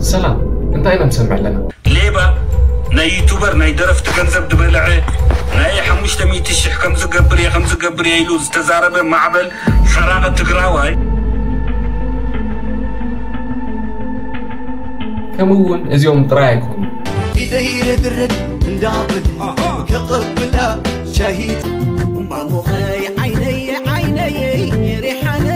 ሰላም፣ እንታይ ኢና ንሰምዕ ኣለና? ሌባ፣ ናይ ዩቱበር ናይ ደረፍቲ ገንዘብ ዝበልዐ፣ ናይ ሓሙሽተ ሚእቲ ሽሕ ከም ዝገብር እየ፣ ከም ዝገብር እየ ኢሉ ዝተዛረበ ማዕበል ሰራቒ ትግራዋይ። ከምኡ እውን እዚኦም ጥራይ ኣይኮኑ። ኢደይ ርድርድ እንዳብል ከቐብላ ሻሂት እማሞኸይ ዓይነይ ዓይነይ ሪሓነ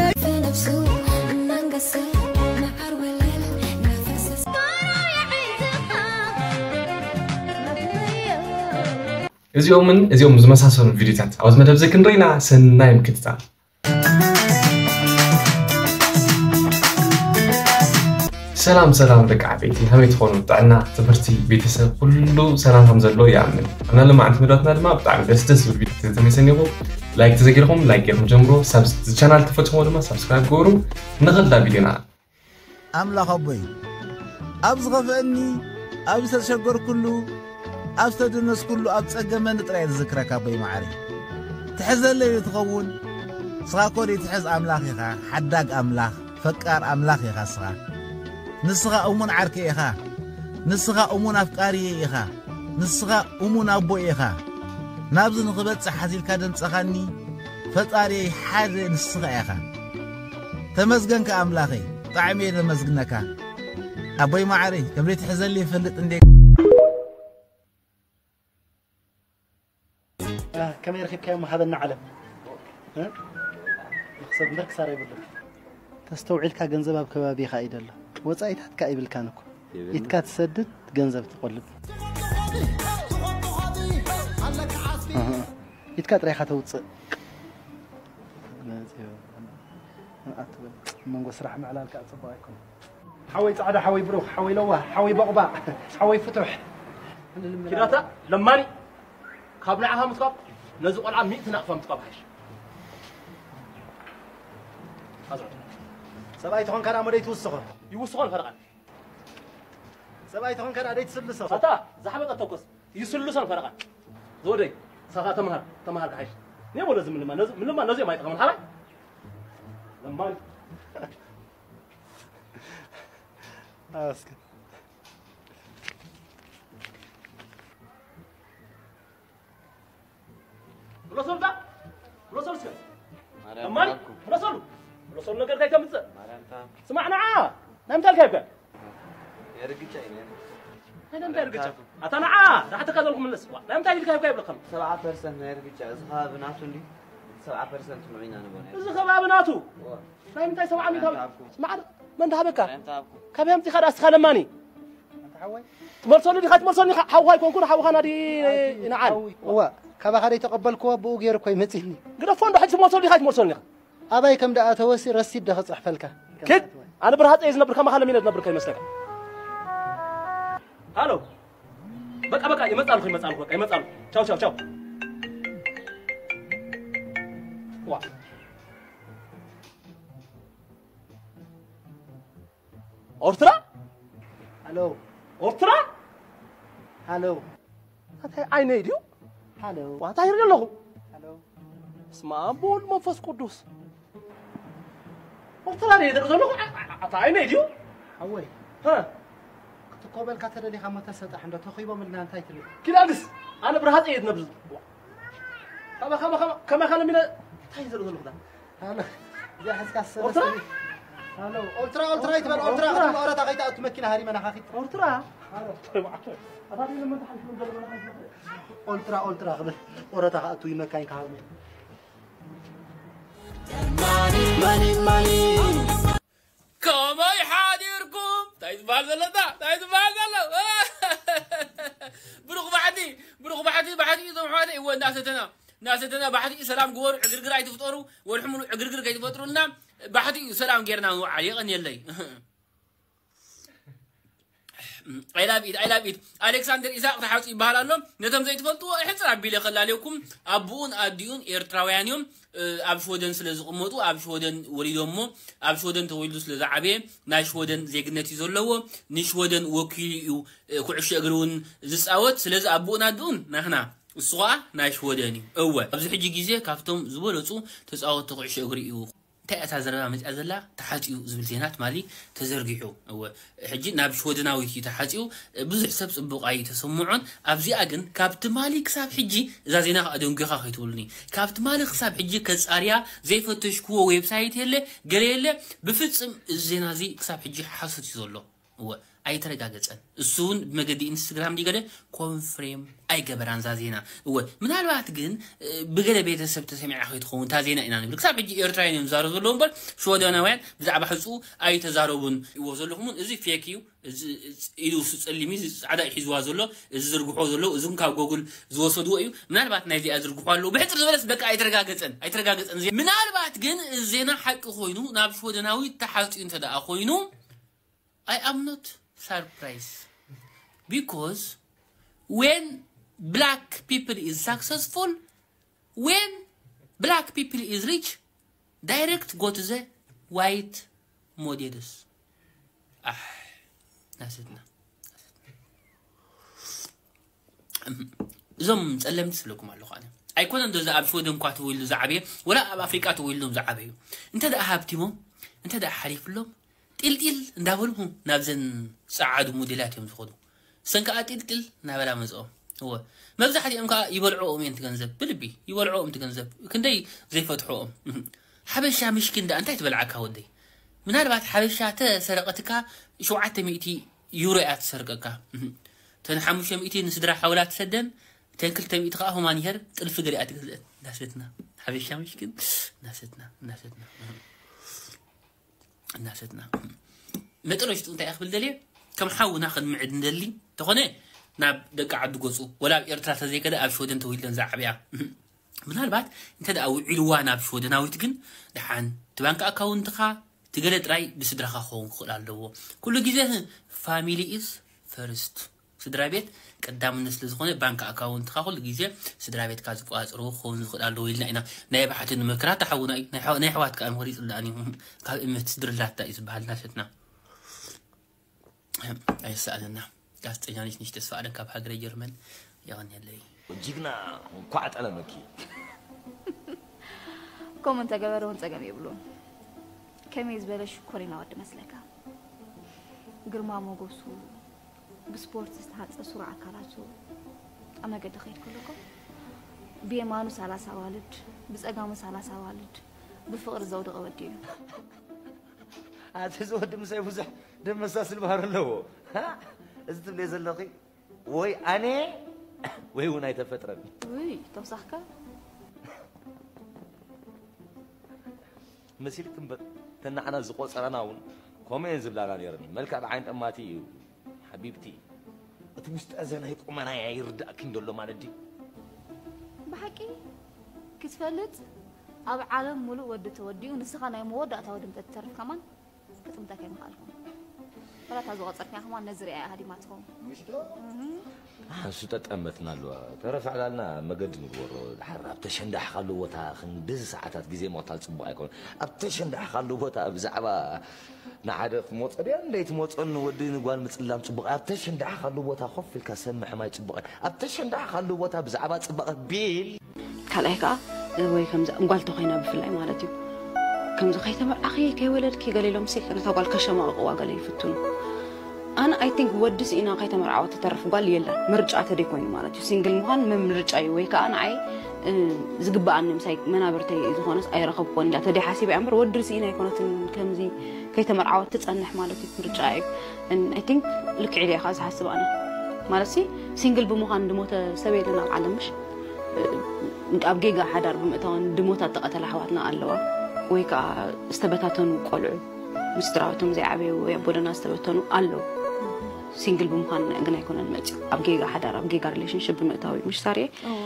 እዚኦምን እዚኦም ዝመሳሰሉ ቪዲዮታት ኣብዚ መደብ እዚ ክንርኢና ሰናይ ምክትታል። ሰላም ሰላም ደቂ ዓበይቲ፣ ከመይ ትኾኑ? ጥዕና፣ ትምህርቲ፣ ቤተሰብ፣ ኩሉ ሰላም ከም ዘሎ ይኣምን። ኣብና ሎማዓንቲ መደባትና ድማ ብጣዕሚ ደስ ደስ ዝብል ቪዲዮ ተመሰኒኹ። ላይክ ተዘጊርኩም ላይክ ገይርኩም ጀምሮ። ሳብስ-፣ ቻናል ተፈትሞ ድማ ሳብስክራይብ ገበሩ። ንኸዳ ቪዲዮና። ኣምላኽ ኣቦይ፣ ኣብ ዝኸፍአኒ፣ ኣብ ዝተሸገርኩሉ፣ ኣብ ዝተደነስኩሉ፣ ኣብ ጸገመኒ ጥራይ ዝዝክረካ ኣቦይ መዓረይ። ትሕዘለይ ትኸውን፣ ንስኻ እኮ ዘይትሕዝ ኣምላኽ ኢኻ፣ ሓዳግ ኣምላኽ፣ ፈቃር ኣምላኽ ኢኻ ንስኻ። ንስኻ እሙን ዓርከይ ኢኻ፣ ንስኻ እሙን ኣፍቃሪየይ ኢኻ፣ ንስኻ እሙን ኣቦይ ኢኻ። ናብዚ ንኽበጽሕ ሓዚልካ ደምጸኻኒ፣ ፈጣሪየይ ሓደ ንስኻ ኢኻ። ተመስገንካ ኣምላኸይ፣ ብጣዕሚ እየ ዘመስግነካ። ኣቦይ መዓረይ፣ ከም ዘይትሕዘሊ ይፈልጥ እንዴ። እ፣ ከመይ ረኺብካዮ ሃበና ዓለም? እ? መኽሰብ እምበር ክሳራ የብሉን። ተስተውዒልካ ገንዘብ ኣብ ከባቢኻ እዩ ዘሎ። ወጻኢታትካ ኣይብልካን እኮ። ይብልና። ኢድካ ትሰድድ፣ ገንዘብ ትቆልብ። እህ። ኢድካ ጥራይ ኢኻ ተውጽእ። ኣትበል። መንጎ ስራሕ ምዕላል ከዓ ጽቡቕ ኣይኮነን። ሓወይ ጻዕዳ፣ ሓወይ ብሩኽ፣ ሓወይ ለዋህ፣ ሓወይ ቦቕባቕ፣ ሓወይ ፍቱሕ። ኪዳታ ለማኒ፣ ካብ ንዓኻ ምጥቃም ነዚ ቆልዓ ሚእቲ ናቕፋ ምጥቃም ሓይሽ። ኣዝዑ። ሰብኣይ ተኾንካ ደኣ መደይ ትውስኾ? ይውስኾ ንፈረቓን። ሰብኣይ ተኾንካ ደኣ ደይ ትስልሶ? ኣታ፣ ዝሓበጠ ተኮስ። ይስልሶ ንፈረቓን። ዝወደይ፣ ሳኻ ተምሃር፣ ተምሃር ክሓይሽ። ኔ በሎ እዚ ምልማ፣ ነዚ፣ ምልማ ነዚ ማይ ጠቐምን ሓራይ። ለማኒ። ኣስከ። ብሎሶልታ? ብሎሶል እስከ። ማርያም ለማኒ? ተባረኩ። ብሎሶሉ? ብሎሶል ነገር እንታይ ተምጽእ? ማርያም ተባረኩ። ስማዕ ንዓ! ናይ ምንታይ ልካይብካ? የርግጫ እዩ፣ ናይ ናይ ምንታይ ርግጫ? ኣታ ንዓ! ዝሓተካ ዘለኹ ምለስ። ዋ፣ ናይ ምንታይ ልካይብካ ይብለካ? ሰብዓ ፐርሰንት ናይ ርግጫ፣ እዚ ከባቢ ናቱ እንዲ ሰብዓ ፐርሰንት ንዑ ኢና ንብሎ ናይ እዚ ከባቢ ናቱ? ዋ። ናይ ምንታይ ሰብዓ ሚእቲ? ማርያም ተባረኩ። ስማዕ፣ መን ተሃበካ? ማርያም ተባረኩ። ካበይ ኣምጺኻ ደኣ እስኻ ለማኒ? ኣንታ ሓወይ። ትመልሰሉ ዲኻ? ትመልሰሉ ዲኻ? ሓውኻ ኣይኮንኩን፣ ሓውኻ ናዲ ንዓል። እዋ፣ ካባኻ ደይ ተቐበልክዎ፣ ብኡ ገይሩ እኮ ይመጽእኒ። ግደፎ እንዶ፣ ሕጂ ትመልሰሉ ዲኻ? ትመልሰሉ ዲኻ? ኣባይ ከም ደኣ ተወሲ ረሲድ ዶ ክጽሕፈልካ? ኪድ! ኣነ ብርሃጸ እየ ዝነብር፣ ከማኻ ለሚነ ዝነብር ከይመስለካ። ሃሎ። በቃ፣ በቃ፣ ይመጻልኩ፣ ይመጻልኩ፣ በቃ፣ ይመጻልኩ። ቻው፣ ቻው፣ ቻው። ዋ። ኦርትራ? ሃሎ። ኦርትራ? ሃሎ። ኣታይ ዓይነይ ድዩ? ሃሎ። ዋታ ይርኢ ኣለኹ። ሃሎ። በስመ ኣብ ወወልድ መንፈስ ቅዱስ። ኦርትራ ድየ ዝርኢ ዘለኹ? ኣ-፣ ኣ-፣ ኣታ ዓይነይ ድዩ? ሓወይ። ሃ? ክትኮበልካ ተደሊኻ እሞ ተሰጣሕ እንዶ ተኺቦም ኢልና እንታይ ትብል? ኪዳንስ? ኣነ ብርሃጸ እየ ዝነብር። ከመ-፣ ከመ-፣ ከመ-፣ ከመኻ ለሚነ እንታይ ዝርኢ ዘለኹ ዳ? ሃሎ፣ እዚኣ ሒዝካ ኦልትራ? ሰለስተ። ሃሎ፣ ኦልትራ፣ ኦልትራ ይትበል፣ ኦልትራ፣ ኦልትራ። ኣቱም ኦረታ ከይትኣቱ መኪና ሃሪመና ካኺድ። ኦልትራ? ሃሎ። ኣታ ደለ መን ተሓልፍ ምን ዘሎ መን ሓልፍ? ኦልትራ፣ ኦልትራ ክብል፣ ኦረታ ከኣቱ ይመካኝ ካሃርሙ። ማኒ፣ ማኒ። ከመይ ሓዲርኩም? እንታይ ዝበሃል ዘሎ እታ? እንታይ ዝበሃል ዘሎ? ብሩኽ ባሕቲ፣ ብሩኽ ባሕቲ፣ ባሕቲ እዞም ኣሕዋተይ፣ እወ፣ እናሰተና፣ እናሰተና ባሕቲ ሰላም ግበሩ፣ ዕግርግር ኣይትፍጠሩ፣ ወርሒ ሙሉእ ዕግርግር ከይትፈጥሩልና፣ ባሕቲ ሰላም ጌርና ንውዓል፣ የቐንየለይ። I love it, I love it. ኣሌክሳንደር ኢሳቅ ተሓውፂ ይበሃል ኣሎ። ነቶም ዘይትፈልጥዎ ሕፅር ኣቢለ ከላልየኩም፣ ኣቦኡን ኣዲኡን ኤርትራውያን እዮም። እ፣ ኣብ ሽወደን ስለ ዝቕመጡ፣ ኣብ ሽወደን ወሊዶሞ፣ ኣብ ሽወደን ተወሊዱ ስለ ዝዓበየ፣ ናይ ሽወደን ዜግነት እዩ ዘለዎ። ንሽወደን ወኪሉ እዩ፣ እ፣ ኩዕሾ እግሪ እውን ዝፃወት። ስለዚ ኣቦኡን ኣዲኡን ናህና፣ እሱ ኸዓ ናይ ሽወደን እዩ። እወ፣ ኣብዚ ሕጂ ግዜ ካብቶም ዝበለፁ ተፃወትቲ ኩዕሾ እግሪ እዩ። እታ ዘረባ መፅያ ዘላ ተሓፂኡ ዝብል ዜና ትማሊ ተዘርጊሑ። እወ፣ ሕጂ ናብ ሽወደናዊት እዩ ተሓፂኡ። ብዙሕ ሰብ ፅቡቕ ኣይተሰምዖን። ኣብዚኣ ግን ካብ ትማሊ ክሳብ ሕጂ፣ እዛ ዜና ከዓ ደንጒኻ ከይትብሉኒ፣ ካብ ትማሊ ክሳብ ሕጂ ከፃርያ ዘይፈተሽክዎ ዌብሳይት የለ፣ ገለ የለ። ብፍፅም እዚ ዜና እዚ ክሳብ ሕጂ ሓሶት እዩ ዘሎ። እወ፣ ኣይተረጋገፀን። እሱ እውን ብመገዲ ኢንስትግራም ድዩ ገለ ኮንፍሬም ኣይገበራን እዛ ዜና። እወ፣ ምናልባት ግን፣ እ፣ ብገለ ቤተሰብ ተሰሚዓ ከይትኸውን እታ ዜና ኢና ንብል። ክሳብ ሕጂ ኤርትራውያን እዮም ዝዛረቡ ዘለዉ እምበር ሽወደናውያን ብዛዕባ ሕፁ ኣይተዛረቡን። እዎ ዘለኹም እውን እዚ ፌክ እዩ። እዚ ኢሉ እሱ ጸሊም እዩ፣ እዚ ጻዕዳ እዩ ሒዝዋ ዘሎ፣ እዚ ዝርግሖ ዘሎ፣ እዚ እውን ካብ ጎግል ዝወሰድዎ እዩ። ምናልባት ናይዚኣ ዝርግሖ ኣለዉ። ብሕጽር ዝበለስ በቃ ኣይተረጋገጸን፣ ኣይተረጋገጸን። ዜ-፣ ምናልባት ግን እዚ ዜና ሓቂ ኮይኑ ናብ ሽወደናዊት ተሓጽዩ እንተ ደኣ ኮይኑ፣ I am not surprised because when black people is successful, when black people is rich, direct go to the white models. ኣሕ፣ ናስትና። እዞም ጸለምቲ ስለኩም ኣለኹ ኣነ። ኣይኮነን ዶ ኣብ ሽወደን እኳ ተወልዱ ዝዓበየ፣ ወላ ኣብ ኣፍሪቃ ተወልዶም ዝዓበዩ። እንተ ደኣ ሃብቲሞም፣ እንተ ደኣ ሓሊፍሎም፣ ጢልጢል እንዳበሉ ናብዘን ጸዓዱ ሞዴላት እዮም ዝኸዱ። እሰን ከኣ ጢልጢል እናበላ መጽኦም። እወ። መብዛሕትኦም ከኣ ይበልዕኦም እየን እቲ ገንዘብ። ብልቢ ይበልዕኦም እቲ ገንዘብ። ክንደይ ዘይፈትሕኦም። ሓበሻ ምሽኪን ደኣ እንታይ ትበልዓካ ወደይ? ምናልባት ሓበሻ ተሰረቐትካ ሸውዓተ ሚእቲ ዩሮ እያ ትሰርቀካ። እተን ሓሙሽተ ሚእቲ ንስድራ ሓውላ ትሰደን፣ እተን ክልተ ሚእቲ ከኣ ሆማን ይሄር ጥልፊ ገሊኣ ትገዝአን። እናሰትና። ሓበሻ ምሽኪን። እናሰትና፣ እናሰትና። እናሰትና። መጠረሽቱ እንታይ እያ ክብል ደልየ? ከም ሓውና ክንምዕድ ንደሊ እንተኾነ፣ ናብ ደቂ ዓዲ ገጹ፣ ወላ ኣብ ኤርትራ ተዘይከደ ኣብ ሽወደን ተወሊደን ዝዓብያ። ምናልባት እንተ ደኣ ውዒልዋ ናብ ሽወደናዊት ግን፣ ደሓን እቲ ባንክ ኣካውንትኻ፣ እቲ ገለ ጥራይ ብስድራኻ ክኸውን ክኽእል ኣለዎ። ኩሉ ግዜ ፋሚሊ ኢዝ ፈርስት። ስድራ ቤት ቀዳምነት ስለ ዝኾነ፣ ባንክ ኣካውንትኻ ኩሉ ግዜ ስድራ ቤትካ ዝቆጻጸርዎ ክኸውን ዝኽእል ኣለዎ ኢልና ኢና ናይ ብሓቂ ንመክራ። ተሓውና እዩ። ናይ ኣሕዋ-፣ ናይ ኣሕዋት ከኣ ምኽሪ ይጽላእን እዩ። ካብ እምነት ስድርላታ እዩ ዝበሃል ናሰትና። ኣይሰኣነና። ጋዜጠኛ ነሽ ነሽ ተስፋ ኣለም ካብ ሃገረ ጀርመን። የቐንየለይ። ጅግና፣ እንኳዕ ጠለመኪ። ከምኡ እንተገበረ እውን ጸገም የብሉን። ከመይ ዝበለ ሽኮሪና ወዲ መስለካ። ግርማ ሞገሱ፣ ብስፖርት ዝተሃጸ ስሩዕ ኣካላቱ ኣብ መገዲ ክኸይድ ከሎ እኮ ብየማኑ ሰላሳ ኣዋልድ፣ ብጸጋሙ ሰላሳ ኣዋልድ፣ ብፍቕሪ ዘውደቐ ወዲ እዩ። ኣቲ እዚ ወዲ ምሳይ ብዙሕ ደመሳስል ባህሪ ኣለዎ። ሃ? እዚ ትብልዮ ዘለኺ ወይ ኣነ ወይ እውን ኣይተፈጥረን። ውይ፣ ተውሳኽካ። መሲልኪ እምበር፣ ተን ንዓና ዝቖጸራና እውን ከምኡ እየን ዝብላና ነይረን። መልክዕ ብዓይኒ ጠማቲ እዩ፣ ሓቢብቲ። እቲ ውሽጠ ዘናይ ቁመናይ ኣይርዳእኪን ዘሎ ማለት ድዩ? ብሓቂ ክትፈልጥ፣ ኣብ ዓለም ሙሉእ ወዲ ተወዲኡ፣ ንስኻ ናይ መወዳእታ ወዲ እንተትተርፍ ከማን፣ ክጥምተካ ኣይምኽኣልኩን። ፈላታ ዝቖጸርክያ ከማን ነዚ ሪኣ እያ ሃዲማ ትኸውን። እህ። ሓንሱ ጠጠመትና ኣለዋ። ተረፍ ዕላልና መገዲ ንግበሮ። ድሓር ኣብ ተሸንዳሕካሉ ቦታ ክንድዚ ሰዓታት ግዜ ምቕታል ጽቡቕ ኣይኮነን። ኣብ ተሸንዳሕካሉ ቦታ ብዛዕባ ንሓደ ክትመጾ ድያ? እንደይ ትመጾን ወዲ ንጓል ምጽላም ጽቡቕ። ኣብ ተሸንዳሕካሉ ቦታ ኮፍ ኢልካ ሰብ ምሕማይ ጽቡቕ። ኣብ ተሸንዳሕካሉ ቦታ ብዛዕባ ጽባቐ ቢል። ካልኣይ ከኣ፣ ወይ ከምዚ ጓል ተኾይና ብፍላይ ማለት እዩ። ከምዚ ከይተመርዓኺ፣ ከይወለድኪ ገለ ኢሎም ሲ ነታ ጓል ከሸማቕቕዋ ገለ ይፍትኑ። ኣነ ኣይ ቲንክ ወዲ ስኢና ከይተመርዓወት ትተርፍ ጓል የለን። ምርጫ ተደይ ኮይኑ ማለት እዩ። ሲንግል ምዃን መ-፣ ምርጫ እዩ። ወይ ከኣ ንዓይ፣ እ፣ ዝግበኣኒ ምሳይ መናብርተይ ዝኾነስ ኣይረኸብኩን ኢላ ተደይ ሓሲባ እያ እምበር ወዲ ስኢና ኣይኮነትን ከምዚ ከይተመርዓወት ትጸንሕ ማለት እዩ። ምርጫ እዩ። ኣይ ቲንክ ልክዕ ኢለ እየ ከኣ ዝሓስብ ኣነ። ማለት ሲ ሲንግል ብምዃን ድሞተ ሰብ የለን ኣብ ዓለም ምሽ? ኣብ ጌጋ ሓዳር ብምእታወን ድሞታት ተቐተላ ኣሕዋትና ኣለዋ፣ ወይ ከኣ ዝተበታተኑ ቆልዑ ምስ ስድራቤቶም ዘይዓበዩ ወይ ኣብ ጎደና ዝተበተኑ ኣለዉ። ሲንግል ብምዃን ግን ኣይኮነን መጽዩ፣ ኣብ ጌጋ ሓዳር፣ ኣብ ጌጋ ሪሌሽንሽፕ ብምእታው እዩ። ምሽ ሳርየ? እዎ።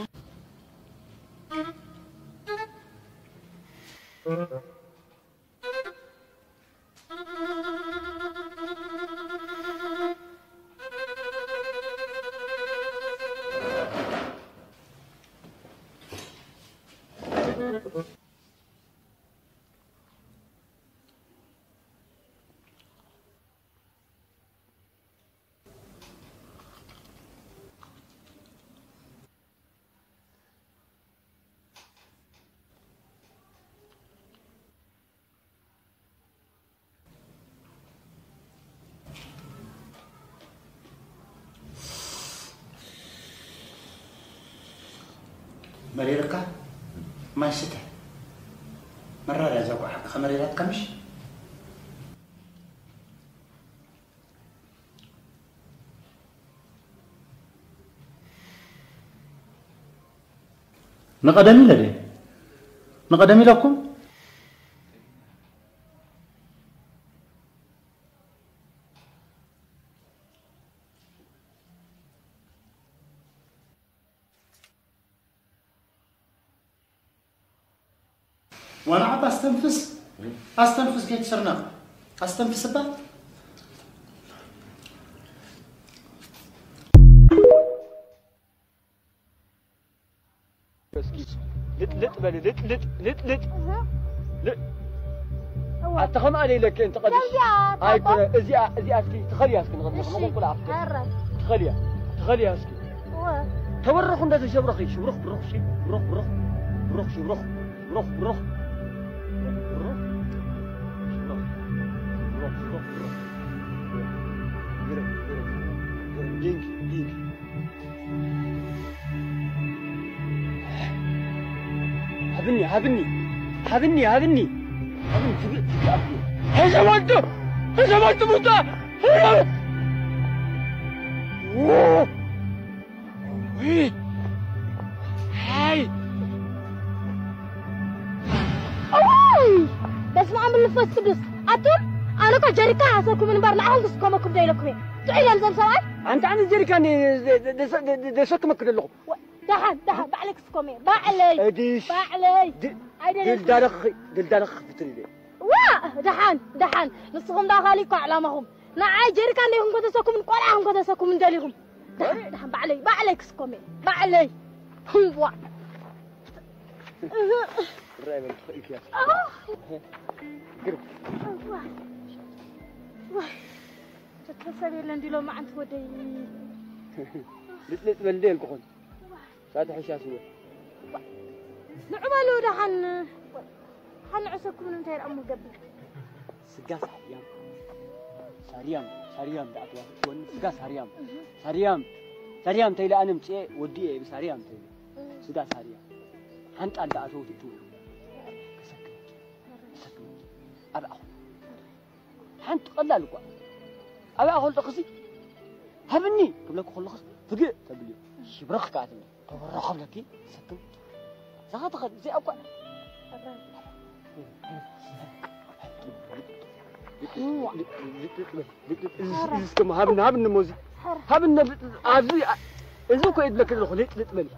መሪርካ? ማይ ስተ። መራር እያ እዛ ጓሓ፣ ከመሪራትካ ምሽ? ንቐደም ኢለ ድየ? ንቐደም ኢለኩም? ዋና ዓባ ኣስተንፍስ፣ ኣስተንፍስ ከይትስርነቕ፣ ኣስተንፍስ እባ። እስኪ ልጥ ልጥ በል፣ ልጥ ልጥ፣ ልጥ ልጥ። እህ። ልጥ። እወ። ኣታ ከምኣ ደይለኪ እንተ ቀዲሽ። ከምዚኣ፣ ኣይ፣ ባባ። እዚኣ፣ እዚኣ እስኪ ትኸልያ እስኪ ንቕድሚ እሺ። ንቕድሚ ቁልዓ ፍትሕ። ኣረ። ትኸልያ፣ ትኸልያ እስኪ። እወ። ተበረኹ እንደ ተሸብረኺ፣ ሽብሩኽ ብሩኽ ሺ፣ ብሩኽ ብሩኽ፣ ብሩኽ ሽብሩኽ፣ ብሩኽ ብሩኽ። ብሩኽ። ሽብሩኽ። ብሩኽ፣ ብሩኽ፣ ብሩኽ። ግርም፣ ግርም፣ ግርም። ዲንክ፣ ዲንክ። ሃብኒ፣ ሃብኒ፣ ሃብኒ፣ ሃብኒ። ሃብኒ፣ ትግእ፣ ትግእ፣ ሃብኒ። ሕሰባቱ፣ ሕሰባቱ፣ ሙታ። ውይ! ሃይ! እዋይ! በስመ ኣብ መንፈስ ቅዱስ። ኣቱም፣ ኣነ እኮ ጀሪካን ኣሰኩም እምበር ንዓኹም ክስከመኩም ዶ ኢለኩም እየ። ጥዑይ ኢሎም እዞም ሰብኣይ። ኣንታ ኣነ ጀሪካን ደ-፣ ደ-፣ ደ-፣ ደ-፣ ደ-፣ ደሰክመክ ዘለኹ። ወ-፣ ደሓን፣ ደሓን፣ ባዕለይ ክስከም እየ። ባዕለይ። እዲሽ። ባዕለይ። ድ-፣ ኣይደለይኩ። ድልዳለኺ፣ ድልዳለኺ ክፍትል ኢለ። ዋ! ደሓን፣ ደሓን። ንስኹም ደኣ ካልእ እኮ ዕላማኹም። ንዓይ ጀሪካን ደይኹም ከተሰኩምን፣ ቆልዓ ኹም ከተሰኩምን ደሊኹም። ደሓን፣ ደሓን፣ ባዕለይ፣ ባዕለይ ክስከም እየ። ባዕለይ። ህዋ። ራይ በል ትኽእል እያ። ኣህ። ግርም። እዋ። ዋይ። ተተሰብ የለን ድሎ መዓንቲ ወደይ። ልጥልጥ በል እንደ የልኩኹን። ሳተ ሕሻ ስወ። ንዑ በሉ ደሓን። ሓን ንዕሰኩም ንምንታይ ደኣ እሞ ገብር? ስጋ ሳርያም። ሳርያም፣ ሳርያም ደኣ ትዋስእትወኒ። ስጋ ሳርያም። እህ። ሳርያም። ሳርያም ተይለ ኣነ ምጽኤ ወዲኤ ብሳርያም ተይለ። እህ። ስጋ ሳርያም። ሓንጣል ደኣ ተውትእትወኒ። ከሰክም። ከሰክም። ኣብ ኣኹ። ሓንቲ ቀላል እኳ። ኣብ ኣኹ ልጥኽሲ። ሃብኒ ክብለኪ ከለኹስ ፍግእ ተብልዮ። ሽብረኽ ከኣ ትብሊ። ተበረኸ ብለኪ ሰክም። እዛ ኸ ትኸድ፣ እዚኣ እኳ። እዚ፣ እዚ እስከ ሃብኒ፣ ሃብኒ እሞ እዚ። ሃብኒ፣ ኣብዚ፣ እዚ እኮ እየ ዝብለኪ ዘለኹ፣ ልጥ፣ ልጥ በሊ።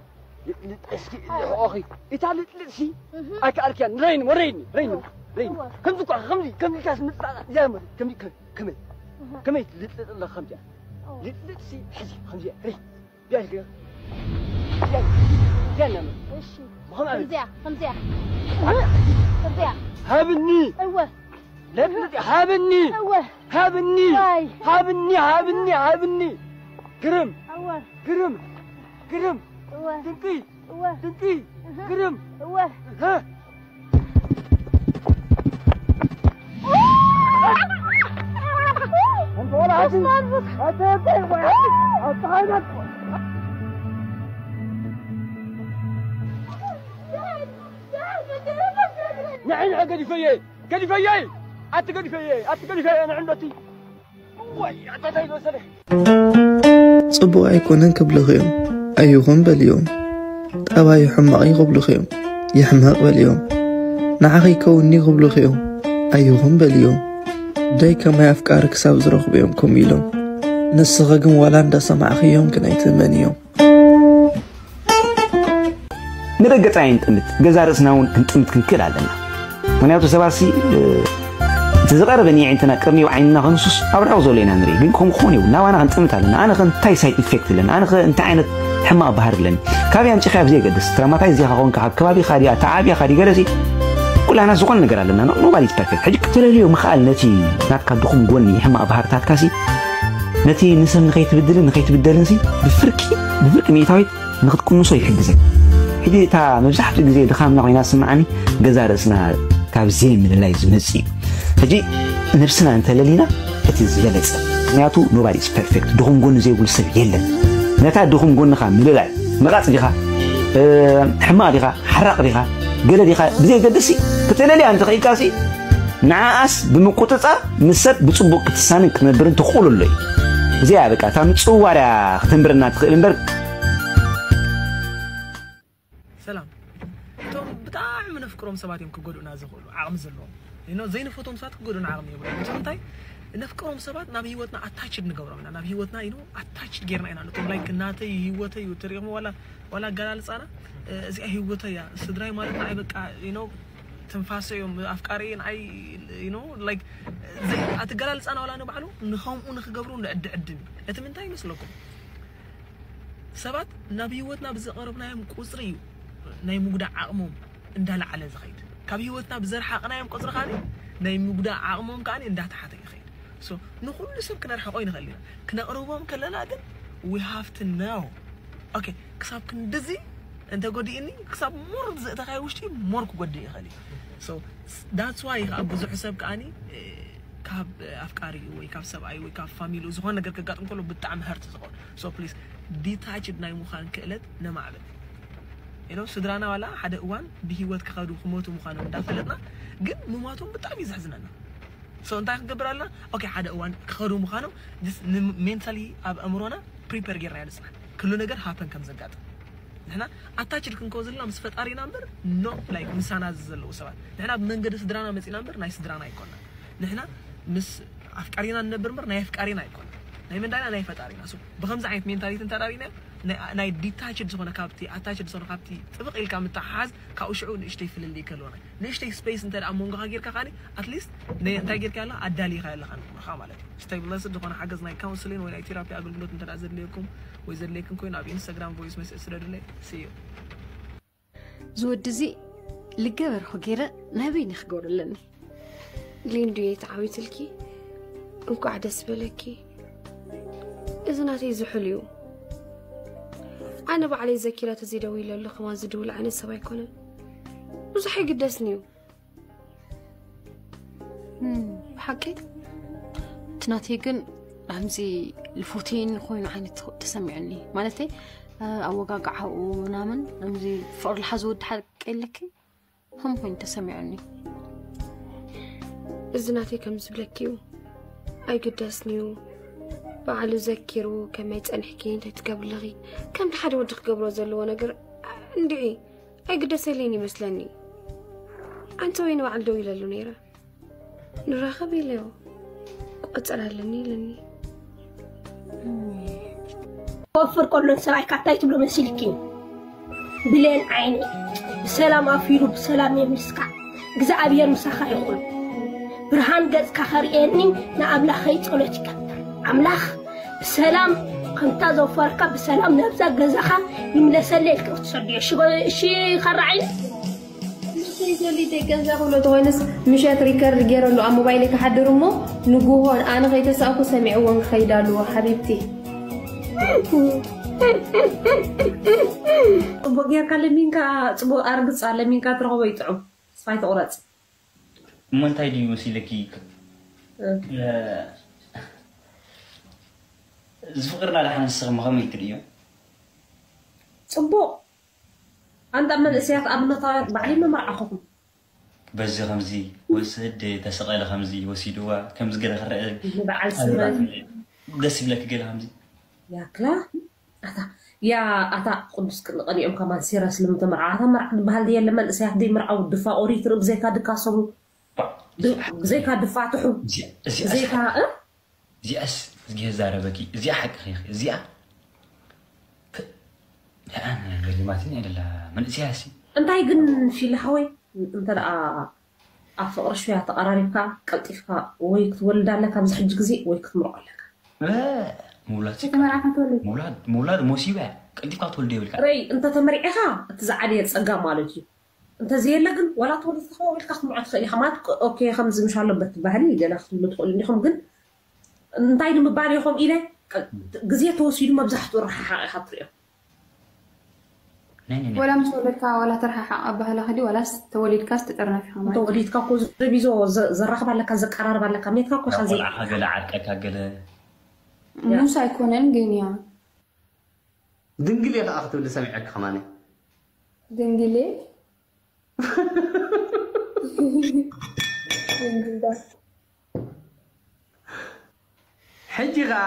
ልጥ፣ ልጥ፣ እስኪ፣ ልሕቆኺ። እታ ልጥ፣ ልጥሲ፣ ኣይከኣልክያን። ረይኒ፣ ወረይኒ፣ ረይኒ፣ ረይኒ። ከምዚ እኳ፣ ከምዚ፣ ከምዚ ኢልካስ ምጽላእ፣ እዚኣ እሞ፣ ከምዚ፣ ከ-፣ ከመይ፣ ከመይ ልጥ፣ ልጥ ኣለኻ ከምዚኣ? ልጥ፣ ልጥሲ፣ ሕዚ፣ ከምዚኣ፣ ረይ። ቢያሽ ገ-፣ ቢያሽ፣ ቢያሽ ናመ። እሺ። ብኸም ኣበይ? ከምዚኣ፣ ከምዚኣ። ከምዚኣ። ሃብኒ። እወ። ለጥልጥ፣ ሃብኒ። እወ። ሃብኒ። ዋይ። ሃብኒ፣ ሃብኒ፣ ሃብኒ። ግርም። እወ። ግርም። ግርም። እወ። ድንቂ። እወ። ድንቂ። እህ። ግርም። እወ። እህ። ንዒ፣ ንዒ፣ ገዲፈየ፣ ገዲፈየ፣ ኣቲ ገዲፈየ፣ ኣቲ ገዲፈየ፣ ንዒ እንዶ እቲ። እዋይ፣ ኣታ እንታይ መሰለ? ጽቡቕ ኣይኮነን ክብሉኺ እዮም። ኣይኹን በልዮም። ጠባዩ ሕማቕ እዩ ክብሉኺ እዮም። ይሕመቕ በልዮም። ንዓኺ ይከውንኒ ክብሉኺ እዮም። ኣይኹን በልዮም። ደይ ከማይ ኣፍቃሪ ክሳብ ዝረኽቡ እዮም ከምኡ ኢሎም። ንስኺ ግን ዋላ እንዳሰማዕኽዮም ግን ኣይትእመንዮም። ንደገ ጥራይ ንጥምት፣ ገዛ ርእስና እውን ክንጥምት ክንክእል ኣለና። ምኽንያቱ ሰባትሲ፣ እ፣ እቲ ዝቐረበ ንየዒንትና ቅርኒው ዓይንና ክንሱስ ኣብ ርሑቕ ዘሎ ኢና ንርኢ። ግን ከምኡ ክኾን የብሉን። ናባና ክንጥምት ኣለና። ኣነ ኸ እንታይ ሳይድ ኢፌክት ኣለኒ? ኣነ ኸ እንታይ ዓይነት ሕማቕ ባህሪ ኣለኒ? ካበይ ኣምጺእካዮ ብዘየገድስ፣ ትራማታይዝ ዲኻ ኮንካ፣ ካብ ከባቢኻ ድያ፣ ተዓብያኻ ድዩ፣ ገለሲ፣ ኩላና ዝኾነ ነገር ኣለና። ኖ-፣ ኖባዲ ኢዝ ፐርፌክት። ሕጂ ክትለልዮ ምኽኣል ነቲ ናትካ ድኹም ጎኒ፣ ሕማቕ ባህርታትካሲ፣ ነቲ ንሰብ ንኸይትብድልን ንኸይትብደልንሲ ብፍርቂ፣ ብፍርቂ ሚእታዊት ንኽትቅንሶ ይሕግዘን። ሕጂ እታ መብዛሕትኡ ግዜ ድኻምና ኮይና ትስምዓኒ፣ ገዛ ርእስና ካብ ዘይምልላይ ዝመጽእ እዩ። ሕጂ ነብስና እንተለሊና እቲ ዝበለጸ። ምኽንያቱ ኖባዲ ኢዝ ፐርፌክት፣ ድኹም ጎኒ ዘይብሉ ሰብ የለን። ነታ ድኹም ጎንኻ ምልላይ፣ ምቓጽ ዲኻ? ሕማቕ ዲኻ፣ ሓራቕ ዲኻ፣ ገለ ዲኻ ብዘየገድስ ክትእለልያ እንተኽኢልካሲ፣ ንዓኣስ ብምቁጽጻር ምስ ሰብ ብጽቡቕ ክትሳንን ክትነብርን ትኽእሉ ኣሎ እዩ። እዚኣ በቃ እታ ምጽዋርያ ክትንብርና ትኽእል እምበር። ሰላም። እቶም ብጣዕሚ ነፍቅሮም ሰባት እዮም ክጎድኡና ዝኽእሉ ዓቕሚ ዘለዎም። You know፣ ዘይንፈትዎም ሰባት ክጎድኡና ዓቕሚ የብሎም። እቶም እንታይ ነፍቅሮም ሰባት ናብ ህይወትና ኣታችድ ንገብሮም ኢና። ናብ ህይወትና you know ኣታችድ ጌርና ኢና። እቶም ላይክ ናተይ ህይወተይ እዩ ትሪእሞ ዋላ ዋላ ኣገላልጻና እዚኣ ህይወተይ እያ። ስድራይ ማለት ንዓይ በቃ you know ትንፋሰ እዮም ኣፍቃሪ ንዓይ you know like ኣትገላልጻና ዋላ ንባዕሉ ንኸምኡ ንክገብሩ ንዕድዕድም እዩ። እቲ ምንታይ ይመስለኩም? ሰባት ናብ ህይወትና ብዘቐረብናዮም ቁፅሪ እዩ ናይ ምጉዳእ ዓቕሞም እንዳለዓለ ዝኸይድ። ካብ ህይወትና ብዘርሓቕናዮም ቁፅሪ ከዓ ናይ ምጉዳእ ዓቕሞም ከዓ እንዳተሓተ ይኸይድ። ንኩሉ ሰብ ክነርሕቆ ይንኽእል ኢና። ክነቕርቦም ከለና ግን we have to know okay ክሳብ ክንድዚ እንተጎዲእኒ ክሳብ ሞር ዘእተኻዮ ውሽጢ ሞር ክጎድእ ይኽእል እዩ። That's why ከዓ ብዙሕ ሰብ ከዓኒ ካብ ኣፍቃሪኡ ወይ ካብ ሰብኣዩ ወይ ካብ ፋሚሊኡ ዝኾነ ነገር ከጋጥም ከሎ ብጣዕሚ hurt ዝኸውን። So please detached ናይ ምዃን ክእለት ነማዕብል። You know ስድራና ዋላ ሓደ እዋን ብህይወት ክኸዱ ክሞቱ ምዃኖም እንዳፈለጥና ግን ምሟቶም ብጣዕሚ እዩ ዘሕዝነና። So እንታይ ክንገብር ኣለና? Okay ሓደ እዋን ክኸዱ ምዃኖም mentally ኣብ ኣእምሮና prepare ጌርና ንፅናሕ። ኩሉ ነገር happen ከም ዘጋጥም ንሕና ኣታችድ ክንከው ዘለና ምስ ፈጣሪና እምበር not like ምሳና ዘለዉ ሰባት። ንሕና ብመንገዲ ስድራና መፂና እምበር ናይ ስድራና ኣይኮና። ንሕና ምስ ኣፍቃሪና ንነብር እምበር ናይ ኣፍቃሪና ኣይኮና። ናይ መንዳና ናይ ፈጣሪና። So ብከምዚ ዓይነት mentality እንተዳሪና ናይ detached ዝኾነ ካብቲ ኣታችድ ዝኾነ ካብቲ ጥብቕ ኢልካ ምትሓሓዝ ካብኡ ሽዑ ንእሽተይ ፍልልይ ከለዎና ንእሽተይ space እንተ ኣብ መንጎኻ ጌርካ ከዓኒ at least እንታይ ጌርካ ኣለኻ ኣዳሊኻ ኣለኻ ንእምሮኻ ማለት እዩ። Stay blessed ዝኾነ ሓገዝ ናይ counseling ወይ ናይ therapy ኣገልግሎት እንተ ዘድልየኩም ወይ ዘድልየኩም ኮይኑ ኣብ Instagram voice message ስደዱለይ። See you። ዝወዲ እዚ ልገበርኩ ገይረ ናይ በይኒ ክገብሩ ኣለኒ። ሊንዱየ ተዓዊትልኪ እንኳዕ ደስ በለኪ። እዚ ናተይ ዝሑል እዩ። ኣነ ባዕለይ ዘኪረ ተዘይደዊለሉ ከማን ዝድውል ዓይነት ሰብ ኣይኮነን። ብዙሕ ኣይግደስን እዩ። ብሓቂ እቲ ናተይ ግን ከምዚ ልፎቴን ኮይኑ ዓይነት ተሰሚዑኒ። ማለተይ ኣወጋግዓኡ ምናምን ከምዚ ፍቕሪ ልሓዚ ወዲ ሓቂ የለኪ ከም ኮይኑ ተሰሚዑኒ። እዚ ናተይ ከም ዝብለኪ እዩ። ኣይግደስን እዩ። ባዕሉ ዘኪሩ ከመይ ጸኒሕኪ እንታይ ትገብሪ ኣለኺ ከምቲ ሓደ ወዲ ክገብሮ ዘለዎ ነገር እንድዒ ኣይግደሰለይን ይመስለኒ። ኣንተ ወይ ንባዕሉ ደው ኢለሉ ነይረ ንራኸብ ኢለዮ ቆጸር ኣለኒ ኢለኒ። ክወፍር ከሎ ንሰብኣይካ እንታይ ትብሎ መሲልኪ? ብሌን ዓይነይ ብሰላም ኣፊሩ ብሰላም የምልስካ። እግዚኣብሔር ምሳኻ ይኹን። ብርሃን ገጽካ ከርእየኒ ንኣምላኸይ ጸሎት ይገብር። ኣምላኽ ብሰላም ከምታ ዘውፈረካ ብሰላም ነብዛ ገዛኻ ይምለሰለይ ኢልካ ክትሰድዮ። እሺ ጎ- እሺ ካራ ዓይነይ። ንሰይ ዘሊደ ገዛ ክብሎ ተኮይንስ ምሸት ሪከርድ ገይረሉ ኣብ ሞባይለይ ክሓድር እሞ ንጉሆ ኣነ ከይተሳእኩ ሰሚዕዎን ክኸይድ ኣለዎ ሓቢብቲ። ጽቡቅ ጌርካ ለሚንካ ጽቡቅ ኣርግጻ ለሚንካ ትረኽቦ ይጥዑም። ተስፋ ኣይትቁረጽ። እሞ እንታይ ድዩ መሲለኪ? ዝፍቅርና ደሓን ንስኺ ከመይ ትርእዮ? ጽቡቅ ኣንታ መንእሰያት ኣብነታውያን ባዕለይ መመርዓኹኹም። በዚ ከምዚ ወስድ ተሰቐለ ከምዚ ወሲድዋ ከምዚ ገለ ክረአ በዓል ስመን ደስ ይብለኪ ገለ ከምዚ ያክላ ኣታ ያ ኣታ ቅዱስ ቅድሚ ቀሊኦም ከማን ሲረስ ልምተመርዓ ኣታ መርዓ ዝበሃል ድየለ መንእሰያት ደይ መርዓው ድፋ ኦሪት ርኢ ብዘይካ ድካሰቡ ብዘይካ ድፋትሑ ብዘይካ እ እዚኣስ እዝጊሄር ዛረበኪ እዚኣ ሓቂ ኺኺ እዚኣ ገሪማትኒ እያ ደላ መንእስያ ሲ እንታይ ግን ፊል ሓወይ እንተ ደኣ ኣብ ፍቕሪ ሽያ ተቐራሪብካ ቀልጢፍካ ወይ ክትወልድ ኣለካ ኣብዚ ሕጂ ግዜ ወይ ክትምርዖ ኣለካ ምውላድ ምውላድ ሞሲባ እያ ቀልጢፍካ ትወልዶ የብልካ ረይ እንተ ተመሪዕኻ እቲ ዝዓበየ ጸጋ ማለት እዩ እንተ ዘየለ ግን ዋላ ተወልድ ተኸው ኢልካ ክትምርዖ ትኽእል ኢኻ ማለት ኦኬ ከምዚ ምሽ ኣለበት ትባህሊ ገና ክትብሉ ትኽእሉ እንዲኹም ግን እንታይ ንምባል ኢኹም ኢለ ግዜ ተወሲዱ መብዛሕትኡ ረሓሓቕ ኢኻ ትሪኦ ወላ ምስ ወለድካ ዋላ ተረሓሓቕ ኣባህላ ክዲ ዋላስ ተወሊድካስ ትጥርነፍ ኢኻ ማለት ተወሊድካ እኮ ዘቢዞ ዘራኽብ ኣለካ ዘቀራርብ ኣለካ ሜትካ እኮ ኢኻ ዘይ ቆልዓኻ ገለ ዓርቀካ ገለ ሙስ ኣይኮነን ግን ያ ድንግል እየ ከዓ ክትብል ሰሚዐካ ከማኒ ድንግሌ ድንግልዳ ሕጂ ኸዓ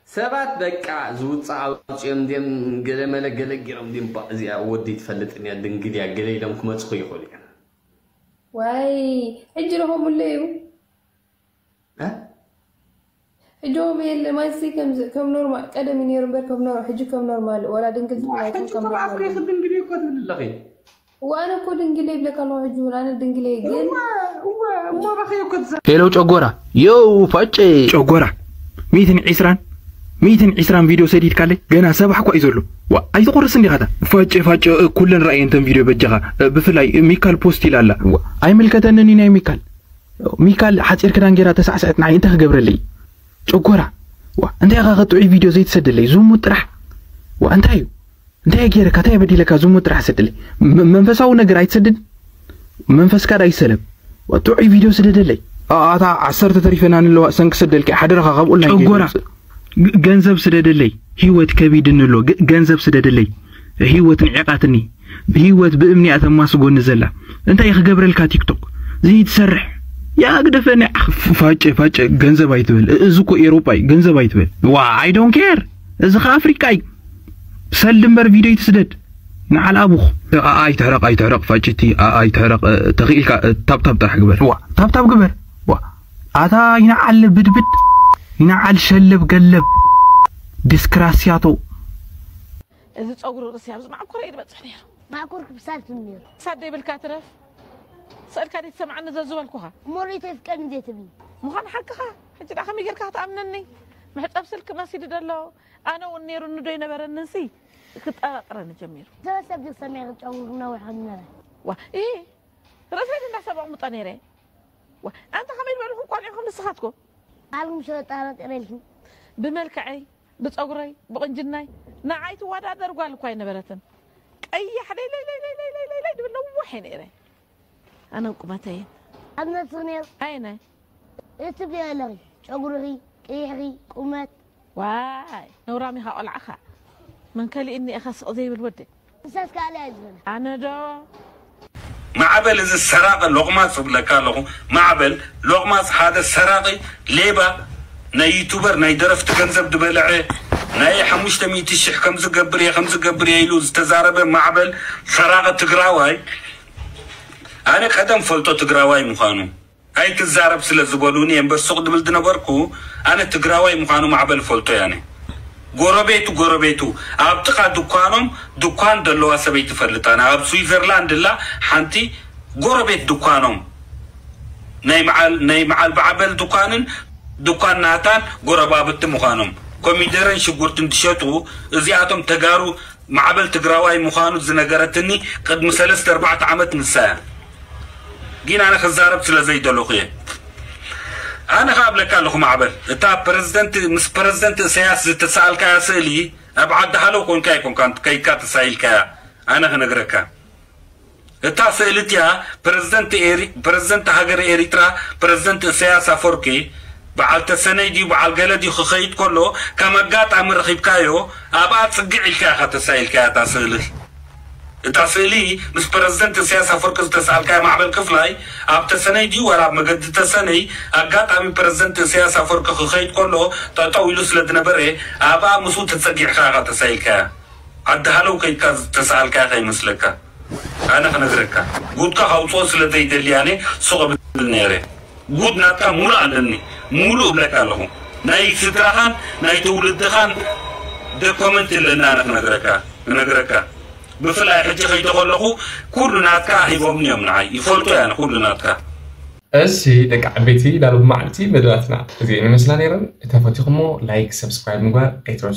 ሰባት በቃ ዝውፅእ ኣውፅኦም ድም ገለመለ ገለ ገይሮም ድም እዚኣ ወዲ ትፈልጥን እያ ድንግል እያ ገለ ኢሎም ክመፅኹ ይኽእሉ እዮም። ዋይ ሕጂ ረኸሙሉ እዩ። ሕጂ ኦም የለ ማይሲ ከም ኖርማል ቀደም ነይሩ እምበር ከም ኖር ሕጂ ከም ኖርማል ወላ ድንግል ትብላይኩም ከም ኖርማል ድንግል እኮ ትብል ኣለኺ። ዋነ እኮ ድንግል ይብለካ ኣለኹ። ሕጂ እውን ኣነ ድንግል እየ ግን ሄሎ ጨጎራ ዮ ፋጨ ጨጎራ ሚትን ዒስራን ሚትን ዒስራን ቪድዮ ሰዲድካለይ ገና ሰባሕ እኳ እዩ ዘሎ። ዋ ኣይትቑርስ እንዲኻታ ፋጨ ፋጨ ኩለን ረኣየ እንተን ቪድዮ በጃኻ። ብፍላይ ሚካል ፖስት ኢላ ኣላ። ዋ ኣይምልከተንን እዩ ናይ ሚካል ሚካል ሓፂር ክዳን ጌራ ተሳዕስዐት ንዓይ እንታይ ክገብረለይ? ጨጎራ ዋ እንታይ ኢኻ ከጥዑይ ቪድዮ ዘይትሰደለይ? ዝሙት ጥራሕ ዋ እንታይ እዩ? እንታይ ገይረካ እንታይ በዲለካ? ዝሙት ጥራሕ ሰደለይ። መንፈሳዊ ነገር ኣይትሰድድ መንፈስካ ዳ ይሰለም። ዋ ጥዑይ ቪድዮ ስደደለይ። ኣታ ዓሰርተ ተሪፈና ንለዋ ሰንክ ሰደልካ ሓደረኻ ካብ ኦንላይን ጨጎራ ገንዘብ ስደደለይ። ህይወት ከቢድኒ ኣሎ ገንዘብ ስደደለይ። ህይወት ንዒቓትኒ። ህይወት ብእምኒ እያ ተማስጎኒ ዘላ። እንታይ ክገብረልካ ቲክቶክ ዘይትሰርሕ ያ ግደፈኒ። ፋጨ ፋጨ ገንዘብ ኣይትበል። እዚ እኮ ኤሮጳ እዩ ገንዘብ ኣይትበል። ዋ I don't care። እዚ ከ ኣፍሪቃ እዩ። ሰልዲ እምበር ቪድዮ ይትስደድ። ንዓል ኣቡኽ። ኣይትሕረቕ ኣይትሕረቕ ፋጭቲ ኣይትሕረቕ። ተኽኢልካ ታብታብ ጥራሕ ግበር። ዋ ታብታብ ግበር። ዋ ኣታ ይንዓል ብድብድ ይንዓል ሸለብ ገለብ ዲስክራስያቶ እዚ ጸጉሪ ርእሲ ኣብዚ ማዕኮር እዩ ዝበጽሕ ነይሩ። ማዕኮር ክብሳል ትም ነይሩ። ክሳድ ዘይብልካ ትረፍ። ስእልካ ደይ ትሰምዓኒ ዘዝበልኩኻ። እሞ ርእይቶ ይፍቀድኒ ዘይትብሊ። ምዃን ሓቅኻ። ሕጂ ደኣ ከመይ ጌርካ ክትኣምነኒ? መሕጸብ ስልኪ መሲሉ ደሎ። ኣነ እውን ነይሩኒ ዶ ኣይነበረንን ሲ ክጠራጥረኒ ጀሚሩ። ተበሰብ ዝሰሚዐ ጸጉሪ ነዊሕ ከም ነበረ። ዋ ኢ ርእሰይ እንዳ ሰብ ኣቕምጦ ነይረ። ዋ ኣንታ ከመይ ዝበልኹም ቆልዑኹም ንስኻትኩም? ባዕልኩም ሸጠጣበጥ ኢለልኪ። ብመልክዐይ ብፀጉረይ ብቕንጅናይ ንዓይ ትወዳደር ጓል እኳ ኣይነበረትን። ቀያሕ ለይለይለይለይለይለይ ድብል ነዋሕ እየ ነይረ። ኣነ ቁመተይን ኣብ ነብስኺ ነይሩ ኣየናይ እትብልዮ ኣለኺ ጨጉርኺ ቀይሕኺ ቁመት ዋይ ነውራም ኢኻ ቆልዓኻ መን ከሊእኒ ኢኻ ስቕ ዘይብል ወዲ ንሳስ ካልእ እያ ዝበለ ኣነ ዶ ማዕበል እዚ ሰራቂ ሎቕማፅ እብለካ ኣለኹ። ማዕበል ሎቕማፅ ሓደ ሰራቂ ሌባ ናይ ዩቱበር ናይ ደረፍቲ ገንዘብ ዝበልዐ ናይ ሓሙሽተ ሚእቲ ሽሕ ከምዚ ገብር እየ ከምዚ ገብር እየ ኢሉ ዝተዛረበ ማዕበል ሰራቂ ትግራዋይ ኣነ ቀደም ፈልጦ ትግራዋይ ምዃኑ ኣይትዛረብ ስለ ዝበሉኒ እየ እምበር ሱቕ ድብል ዝነበርኩ ኣነ ትግራዋይ ምዃኑ ማዕበል ፈልጦ እየ ኣነ። ጎረቤቱ ጎረቤቱ ኣብ ጥቓ ድኳኖም ድኳን ደለዋ ሰበይቲ ፈልጥ ኣነ ኣብ ስዊዘርላንድ እላ ሓንቲ ጎረቤት ድኳኖም ናይ መዓል ናይ መዓል ማዕበል ድኳንን ድኳን ናታን ጎረባብቲ ምዃኖም ኮሚደረን ሽጉርትን ትሸጡ እዚኣቶም ተጋሩ ማዕበል ትግራዋይ ምዃኑ ዝነገረትኒ ቅድሚ ሰለስተ ኣርባዕተ ዓመት ንሳ እያ። ግን ኣነ ክዛረብ ስለ ዘይደለኹ እየ። ኣነ ከኣ እብለካ ኣለኹ ማዕበል፣ እታ ፕረዚደንት ምስ ፕረዚደንት እሰያስ ዝተሰኣልካያ ስእሊ ኣብ ዓዲ ሃለው ኮንካ ኣይኮንካን ከይድካ ተሳኢልካያ። ኣነ ክነግረካ እታ ስእሊ እቲኣ ፕረዚደንት ኤሪ ፕረዚደንት ሃገረ ኤሪትራ ፕረዚደንት እሰያስ ኣፈወርቂ በዓል ተሰነይ ድዩ በዓል ገለ ድዩ ክኸይድ ከሎ ከም ኣጋጣሚ ረኺብካዮ ኣብኣ ጽግዕ ኢልካ ኢኻ ተሳኢልካያ እታ ስእሊ። እታ ስእሊ ምስ ፕረዚደንት እሰያስ ኣፈወርቂ ዝተሰኣልካያ ማዕበል ክፍላይ ኣብ ተሰነይ ድዩ ዋላ ኣብ መገዲ ተሰነይ ኣጋጣሚ ፕረዚደንት እሰያስ ኣፈወርቂ ክኸይድ ከሎ ጠጠው ኢሉ ስለ ዝነበረ ኣብኣ ምስኡ ተጸጊዕካ ኢኻ ተሳኢልካያ። ዓዲ ሃለው ከይድካ ዝተሰኣልካያ ከይመስለካ። ኣነ ክነግረካ ጉድካ ካውፅኦ ስለ ዘይደሊ ኣነ ሱቕ እብል ነይረ። ጉድ ናትካ ሙሉእ ኣለኒ፣ ሙሉእ እብለካ ኣለኹ። ናይ ስድራኻን ናይ ትውልድኻን ደኮመንት ኣለኒ ኣነ ክነግረካ ክነግረካ። ብፍላይ ሕጂ ከይደ ከለኹ ኩሉ ናትካ ሂቦምኒ እዮም ንዓይ፣ ይፈልጡ እየ ኣነ ኩሉ ናትካ። እሺ ደቂ ዓበይቲ ዳሉ ብመዓልቲ መደባትና እዚኤን ይመስላ ነይረን። እንተፈቲኹሞ ላይክ ሰብስክራይብ ምግባር ኣይትረስዑ።